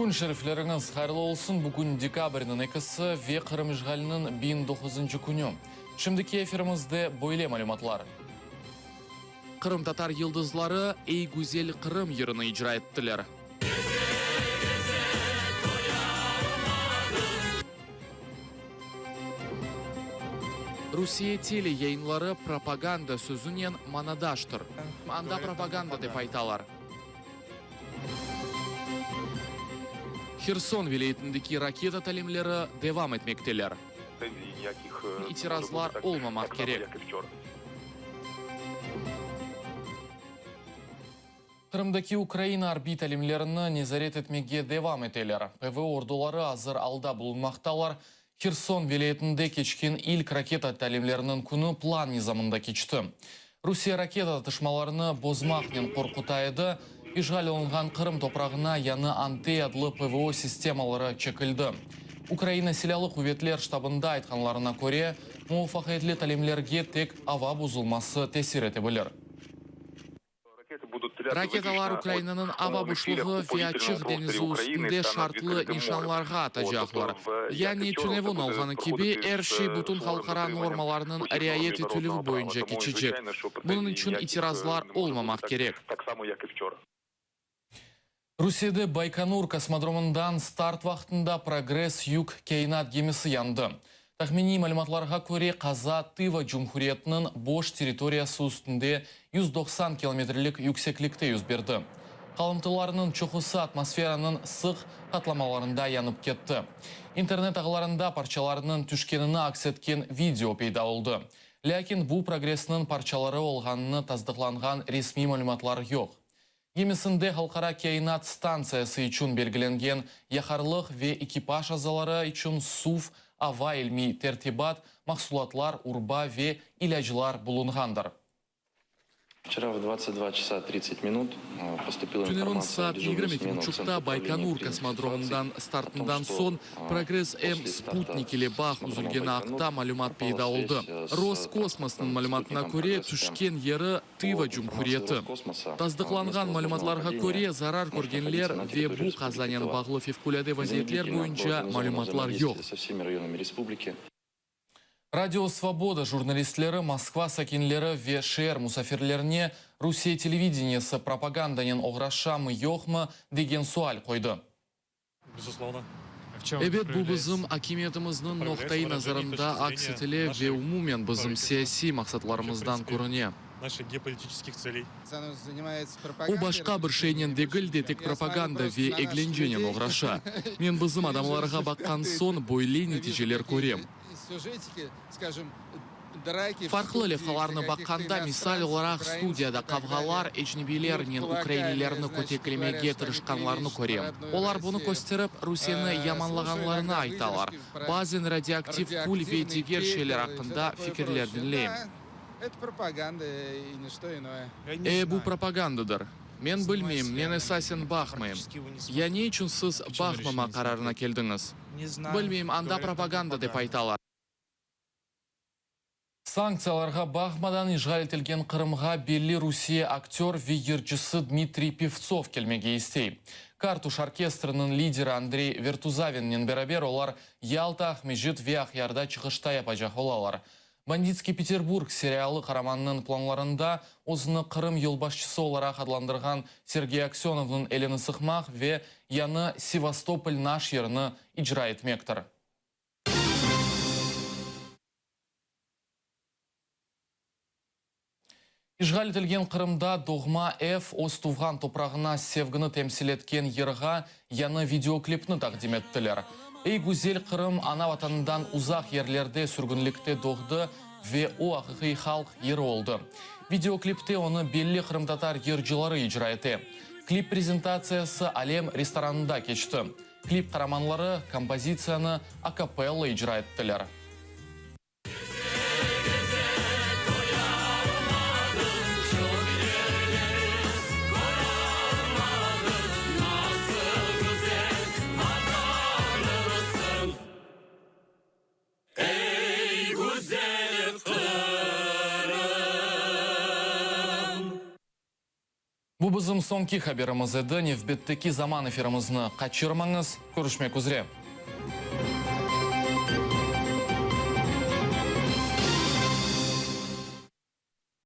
Kün şerifleriñiz hayırlı olsun! Bugün dekabrniñ ekisi ve Qırım işğaliniñ 1009-ncı künü. Şimdiki efirimizde böyle malümatlar. Qırımtatar yıldızları Ey güzel Qırım yırını icra ettiler. Rusiye tele yayınları propaganda sözünen manadaştır. Anda propaganda dep aytalar. Herson vilâyetindeki raketa talimleri devam etmekteler. İtirazlar olmamaq kerek. Qırımdaki Ukraina arbiy talimlerini nezaret etmege devam eteler. PVO orduları azır alda bulunmaqtalar. Herson vilâyetinde keçken ilk raketa talimleriniñ künü plan nizamında keçti. Rusiye raketa atışmalarını bozmaqnen qorquta edi, işğal olunğan Qırım toprağına yañı Antey adlı PVO sistemaları çekildi. Ukraina Silâlı quvetler ştabında aytqanlarına köre, muvafaqiyetli talimlerge tek ava bozulması tesir ete bilir. Raketalar Ukrainanıñ ava boşluğı ve açıq deñizi üstünde şartlı nişanlarğa atacaqlar. Yani, tünevin olğanı kibi, er şey bütün halqara normalarnıñ riayet etilüvi boyunca keçecek. Bunıñ içün itirazlar olmamaq kerek. Rusiyede Baykonur kosmodromından start vaqtında Progress yük kâinat gemisi yandı. Tahminiy malümatlarğa köre, qaza Tıva Cumhuriyetiniñ boş territoriyası üstünde 190 kilometrlik yükseklikte yüz berdi. Qalımtılarnıñ çoqusı atmosferanıñ sıq qatlamalarında yanıp ketti. İnternet ağlarında parçalarnıñ tüşkenini aks etken video peyda oldı. Lâkin bu Progressniñ parçaları olğanını tasdıqlanğan resmiy malümatlar yoq. Gemisinde Halqara kâinat stantsiyası içün belgilengen yaqarlıq ve ekipaj azaları içün suv, ava ilmiy tertibat, mahsulatlar, urba ve ilâclar bulunğandır. Vçera v 22 çasa 30 minut postupila Tünevin informatsiya saat dejurnoy yigirmi eki smena buçuqta Tsentr Baykonur upravleniya kosmodromından identifikatsiy o tom, startından çto soñ Progress M posle starta sputnik ile bağ kosmodroma üzülgeni Baykonur aqta malümat propala peyda oldı. svâz s Roskosmosnıñ transportnıñ malümatına sputnikom köre, Progress M. tüşken yeri Tıva Cumhuriyeti. Tasdıqlanğan malümatlarğa köre, zarar körgenler ve bu qazanen bağlı fevqulâde vaziyetler boyunca malümatlar yoq. Radio Svoboda jurnalistleri Moskva sakinleri ve şeer musafirlerine Rusiye televideniyesi propagandanen oğraşamı-yoqmı degen sual qoydı. Ebet, bu bizim akimiyetimizniñ noqtaiy nazarında aks etile ve umumen bizim siyasiy maqsatlarımızdan körüne. O başqa bir şeynen degil de, tek propaganda ve eglencenen oğraşa. Men bizim adamlarğa baqqan soñ böyle neticeler körem. Farqlı levhalarnı baqqanda, misal olaraq, studiyada qavğalar, ecnebiylernen ukrainlilerni köteklemege tırışqanlarını körem. Olar bunı kösterip, Rusiyeni yamanlağanlarını aytalar. Bazen radioaktiv kül ve diger şeyler aqqında fikirler diñleyim. E, bu propagandadır. Men bilmeyim, men esasen baqmayım. Ya ne içün siz baqmamaq qararına keldiñiz? Bilmeyim, anda propaganda dep aytalar. Sanktsiyalarğa baqmadan işğal etilgen Qırımğa belli Rusiye aktör ve yırcısı Dmitriy Pevtsov kelmege istey. Kartuş orkestriniñ lideri Andrey Vertuzavinnen beraber olar Yalta, Aqmescit ve Aqyarda çıqışta yapacaq olalar. Banditskiy Peterburg serialı qaramanınıñ planlarında özüni Qırım yolbaşçısı olaraq adlandırğan Sergey Aksönovnıñ elini sıqmaq ve yañı Sevastopol naş yırını icra etmektir. İşğal etilgen Qırımda doğma ev, öz tuvğan toprağına sevgini temsil etken yırğa yañı videoklipni taqdim ettiler. Ey güzel Qırım ana vatanından uzaq yerlerde sürgünlikte doğdı ve o aqiqiy halq yırı oldı. Videoklipte onı belli qırımtatar yırcıları icra ete. Klip prezentatsiyası Alem restoranında keçti. Klip qaramanları kompozitsiyanı akapella icra ettiler. Bu bizim soñki haberimiz edi. Nevbetteki zaman efirimizni qaçırmañız. Körüşmek üzre.